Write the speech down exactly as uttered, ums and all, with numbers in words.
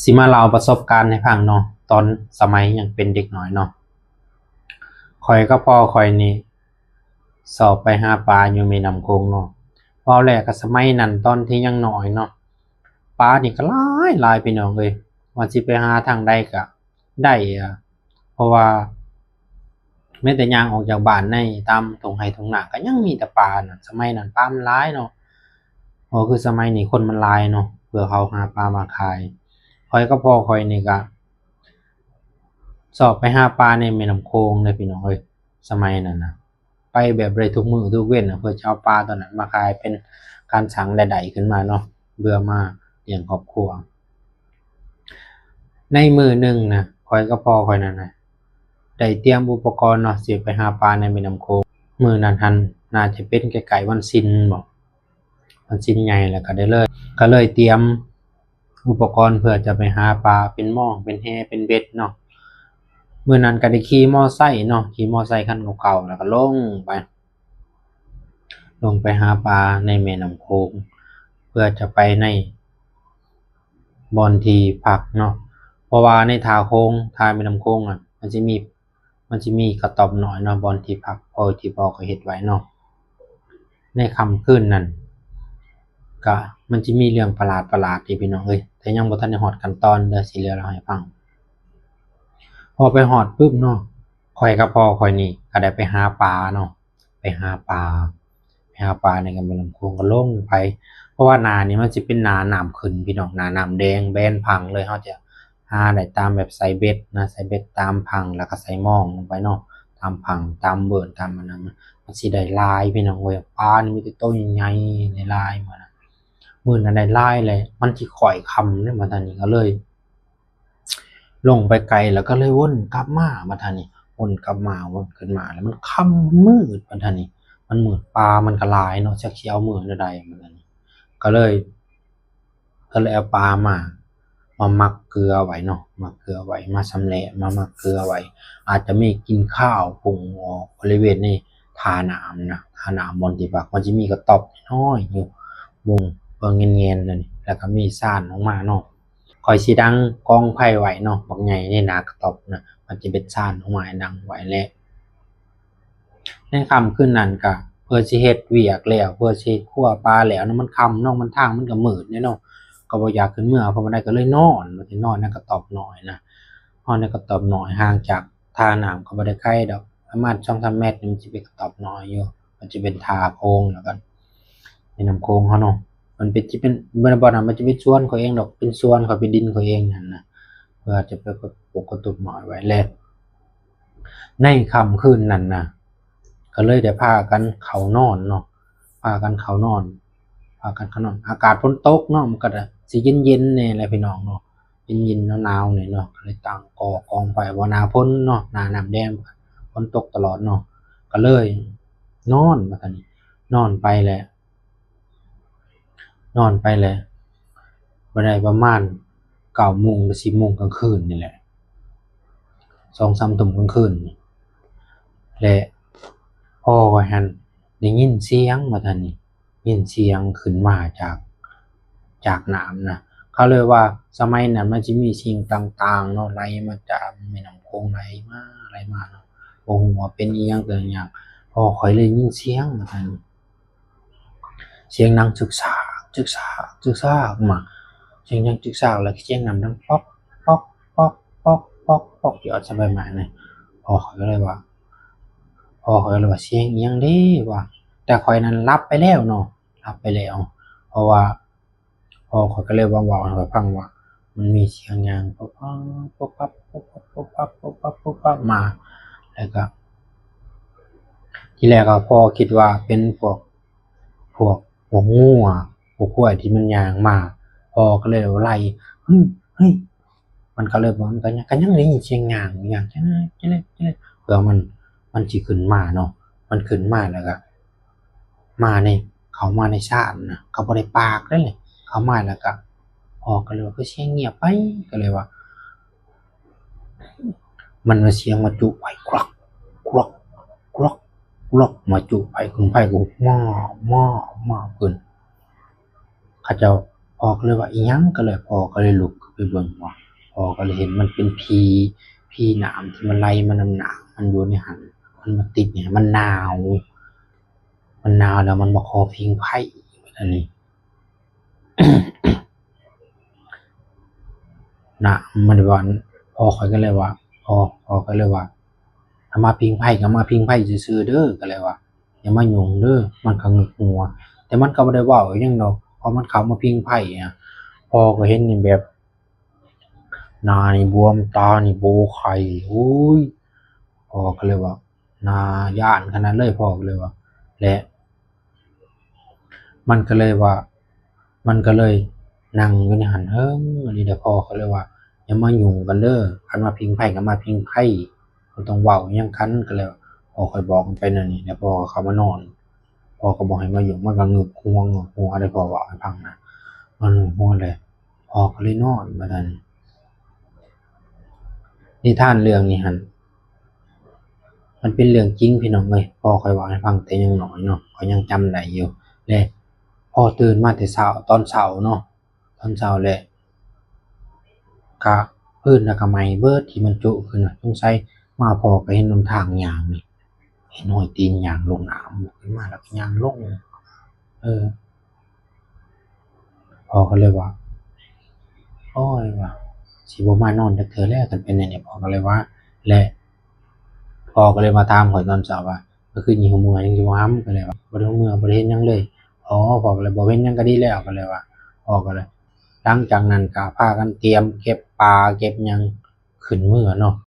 สิมาเล่าประสบการณ์ให้ฟังเนาะ ตอนสมัยยังเป็นเด็กน้อยเนาะ ข้อยกับพ่อข้อยนี่ ชอบไปหาปลาอยู่แม่น้ำโขงเนาะ เว้าแล้วก็สมัยนั้นตอนที่ยังน้อยเนาะ ปลานี่ก็หลายหลายพี่น้องเอ้ย ว่าสิไปหาทางใดก็ได้อะ เพราะว่าแม้แต่ย่างออกจากบ้านในตามทุ่งไร่ทุ่งนาก็ยังมีแต่ปลาน่ะ สมัยนั้นปลามันหลายเนาะ ก็คือสมัยนี้คนมันหลายเนาะ เพื่อเขาหาปลามาขาย ข้อยกับพ่อข้อยนี่ก็ชอบไปหาปลาในแม่น้ำโขงเลยพี่น้องเอ้ย สมัยนั้นนะ ไปแบบได้ทุกมื้อทุกเว็นน่ะ เพื่อจะเอาปลาตัวนั้นมาขายเป็นการสร้างรายได้ขึ้นมาเนาะ เพื่อมาเลี้ยงครอบครัว ในมื้อหนึ่งนะ ข้อยกับพ่อข้อยนั่นนะ ได้เตรียมอุปกรณ์เนาะ สิไปหาปลาในแม่น้ำโขง มื้อนั้นหั้นน่าจะเป็นใกล้ๆวันศีลบ่ วันศีลใหญ่ แล้วก็ได้เลย ก็เลยเตรียมอุปกรณ์เพื่อจะไปหาปลา เป็นหม้อ เป็นแห เป็นเบ็ดเนาะ มื้อนั้นก็ได้ขี่มอไซค์เนาะ ขี่มอไซค์คันเก่าๆ แล้วก็ลงไป ลงไปหาปลาในแม่น้ำโขง เพื่อจะไปในบ่อนที่พักเนาะ เพราะว่าในท่าโขง ท่าแม่น้ำโขงอ่ะ มันสิมี มันสิมีกระต๊อบน้อยเนาะ บ่อนที่พัก พ่อที่พ่อก็เฮ็ดไว้เนาะ ในค่ำคืนนั้น ก็มันสิมีเรื่องประหลาดๆ เด้พี่น้องเอ้ย แต่ยังบ่ทันได้ฮอดขั้นตอนเด้อ สิเล่าให้ฟัง พอไปฮอดปุ๊บเนาะ ข้อยกับพ่อข้อยนี่ก็ได้ไปหาปลาเนาะ ไปหาปลา ไปหาปลาในแม่น้ำโขงก็ลงไป เพราะว่าหน้านี่มันสิเป็นหน้าน้ำขึ้นพี่น้อง หน้าน้ำแดงแบนฝั่งเลย เฮาจะหาได้ตามแบบใส่เบ็ดนะ ใส่เบ็ดตามฝั่ง แล้วก็ใส่มองลงไปเนาะ ตามฝั่ง ตามเบิ่น ตามอันนั้น มันสิได้หลายพี่น้องเอ้ย ปลานี่มีแต่โตใหญ่ๆ หลายๆ มื้อนั้น มื้อนั้นได้หลายเลย มันสิค่อยค่ำเด้ บัดนี้ก็เลย ลงไปไกลแล้วก็เลยวนกลับมา บัดนี้ วนกลับมา วนขึ้นมา แล้วมันค่ำมืด บัดนี้ มันมืด ปลามันก็หลายเนาะ จักสิเอามื้อใด บัดนี้ ก็เลย ก็เลยเอาปลามา มาหมักเกลือไว้เนาะ หมักเกลือไว้ มาชำแหละ มาหมักเกลือไว้ อาจจะมีกินข้าวปรุงออกบริเวณนี้ ท่าน้ำนะ ท่าน้ำบ่อนที่พัก มันสิมีกระต๊อบน้อยอยู่ มุงเบิ่งแงนๆ นั่น แล้วก็มีซานออกมาเนาะ ข้อยสิดังกองไฟไว้เนาะ บักใหญ่ในหน้ากระต๊อบนะ มันจะเป็นซานออกมาให้ดังไว้แหละ ในค่ำคืนนั้นก็เพื่อสิเฮ็ดเวียกแล้ว เพื่อสิคั่วปลาแล้วนะ มันค่ำเนาะ มันทางมันก็มืดเด้เนาะ ก็บ่อยากขึ้นเมือ เพราะมันได้ก็เลยนอน มันสินอนในกระต๊อบน้อยนะ นอนในกระต๊อบน้อย ห่างจากท่าน้ำก็บ่ได้ไกลดอก ประมาณสองสามเมตรนี่ มันสิเป็นกระต๊อบน้อยอยู่ มันสิเป็นท่าโขง แล้วก็แม่น้ำโขงเฮาเนาะ มันเป็น สิเป็น บ่อนนั้นมันจะเป็นสวนเขาเองดอก เป็นสวนเขา เป็นดินเขาเองนั่นนะ เพื่อจะไปปลูกกระต๊อบน้อยไว้แหละ ในค่ำคืนนั้นนะ ก็เลยได้พากันเข้านอนเนาะ พากันเข้านอน พากันเข้านอน อากาศฝนตกเนาะ มันก็สิเย็นๆ แหน่แหละพี่น้องเนาะ เย็นๆ หนาวๆ แหน่เนาะ ก็เลยตั้งก่อกองไฟ บ่หน้าฝนเนาะ หน้าน้ำแดง ฝนตกตลอดเนาะ ก็เลยนอน บัดนี้ นอนไปแหละ นอนไปแหละ บ่ได้ประมาณเก้าโมงหรือสิบโมงกลางคืนนี่แหละ สองสามทุ่มกลางคืนนี่ และพ่อข้อยหั้นได้ยินเสียง บัดนี้ ยินเสียงขึ้นมาจาก จากน้ำนะ เขาเลยว่าสมัยนั้นมันสิมีสิ่งต่างๆ เนาะ ไหลมาจากแม่น้ำโขง ไหลมา ไหลมาเนาะ บ่ฮู้ว่าเป็นอีหยังเป็นหยัง พ่อข้อยเลยยินเสียง บัดนี้ เสียงดังจึกซาก จึกซาก จึกซากมา เสียงดังจึกซาก แล้วก็เสียงน้ำดังป๊อก ป๊อก ป๊อก ป๊อก ป๊อก ป๊อก หยอดใส่ใบไม้นะ พ่อข้อยก็เลยว่า พ่อข้อยก็เลยว่า "เสียงอีหยังเด้" ว่า แต่ข้อยนั้นหลับไปแล้วเนาะ หลับไปแล้ว เพราะว่า พ่อข้อยก็เลยว่า เว้าให้ข้อยฟังว่า มันมีเสียงย่างปุ๊บปั๊บ ปุ๊บปั๊บ ปุ๊บปั๊บ ปุ๊บปั๊บ ปุ๊บปั๊บ ปุ๊บปั๊บมา แล้วก็ ทีแรกอะพ่อคิดว่าเป็นพวก พวก พวกงัว พวกควายที่มันย่างมา พ่อก็เลยไล่ "เฮ้ย เฮ้ย" มันก็เลยบอก มันก็ยัง ก็ยังได้ยินเสียงย่าง ย่าง เพื่อมัน มันสิขึ้นมาเนาะ มันขึ้นมาแล้วก็ มาใน เข้ามาในซานนะ เขาบ่ได้ปากเด้ เข้ามาแล้วก็ พ่อก็เลยว่า "คือเสียงเงียบไป" ก็เลยว่า มันว่าเสียงมาจุไฟ กรอก กรอก กรอก กรอก มาจุไฟ ขึ้นไฟก็มอบ มอบ มอบขึ้น เขาเจ้า พ่อก็เลยว่า "อีหยัง?" ก็เลย พ่อก็เลยลุกขึ้นไปเบิ่งว่า พ่อก็เลยเห็นมันเป็นผี ผีน้ำที่มันไหลมานำน้ำ มันอยู่ในหั้น มันมาติดเนี่ย มันหนาว มันหนาวแล้วมันมาขอผิงไฟ อันนี้ นะ มันว่า พ่อข้อยก็เลยว่า พ่อ พ่อก็เลยว่า "ถ้ามาผิงไฟก็มาผิงไฟซื่อๆเด้อ" ก็เลยว่า "อย่ามายุ่งเด้อ" มันก็งึกงัว แต่มันก็บ่ได้เว้าอิหยังดอก เพราะมันเข้ามาผิงไฟอะ พ่อก็เห็นนี่แบบ หน้านี่บวม ตานี่โบไข้ โอ้ย พ่อก็เลยว่า น่าย้านขนาดเลย พ่อก็เลยว่า และ มันก็เลยว่า มันก็เลยนั่งอยู่ในหั้นเฮิงอันนี้ แล้วพ่อก็เลยว่า "อย่ามายุ่งกันเด้อ คันมาผิงไฟก็มาผิงไฟ บ่ต้องเว้าอิหยังกัน" ก็เลยว่า พ่อข้อยบอกมันไปแนวนี้ แล้วพ่อก็เข้ามานอน พ่อก็บอกให้มายุ่ง มันก็งึกงัว งึกงัว ได้พ่อเว้าให้ฟังนะ มันงึกงัวเลย พ่อก็เลยนอน บัดนั้น นิทานเรื่องนี้หั่น มันเป็นเรื่องจริงพี่น้องเอ้ย พ่อข้อยเว้าให้ฟังแต่ยังน้อยเนาะ ข้อยยังจำได้อยู่ และพ่อตื่นมาแต่เช้า ตอนเช้าเนาะ ตอนเช้าแหละ กะพื้นน่ะกะไหม้เบิด ที่มันจุขึ้นน่ะ สงสัยมาพ่อก็เห็นหนทางย่างนี่ เห็นฮอยตีนย่างลงน้ำ ขึ้นมาแล้วก็ย่างลง เออ พ่อก็เลยว่า "โอ้ย" ว่า "สิบ่มานอนจักเทื่อแล้ว คันเป็นแนวนี้" พ่อก็เลยว่า และ พ่อก็เลยมาถามข้อยตอนเช้าว่า "เมื่อคืนนี้หั้นเมือยังอยู่บ่" ก็เลยว่า "บ่ได้หั้นเมือ บ่ได้เห็นหยังเลย" อ๋อ พ่อก็เลย "บ่เห็นหยังก็ดีแล้ว" ก็เลยว่า พ่อก็เลย หลังจากนั้นก็พากันเตรียมเก็บปลาเก็บหยังขึ้นเมือเนาะ